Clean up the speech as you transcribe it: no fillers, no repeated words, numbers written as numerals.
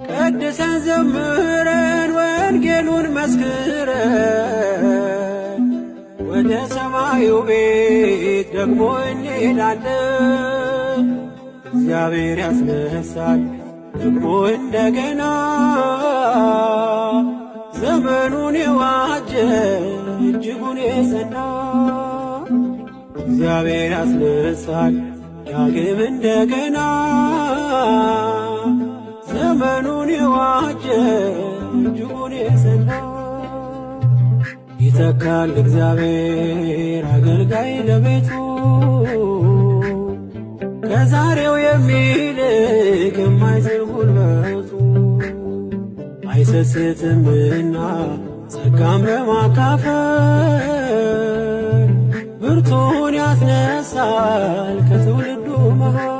ቀድሰን ዘምረን ወንጌሉን መስክረን ወደ ሰማዩ ቤት ደግሞ እንሄዳለን። እግዚአብሔር ያስነሳል ደግሞ እንደገና ዘመኑን የዋጀ እጅጉን የጸና። እግዚአብሔር ያስነሳል ዳግም እንደገና ዘመኑን የዋጀ እጅጉን የጸና። ይተካል እግዚአብሔር አገልጋይ ለቤቱ፣ ከዛሬው የሚልቅ የማይዝል ጉልበቱ። አይሰስትምና ጸጋም በማካፈል ብርቱን ያስነሳል ከትውልዱ መሃል።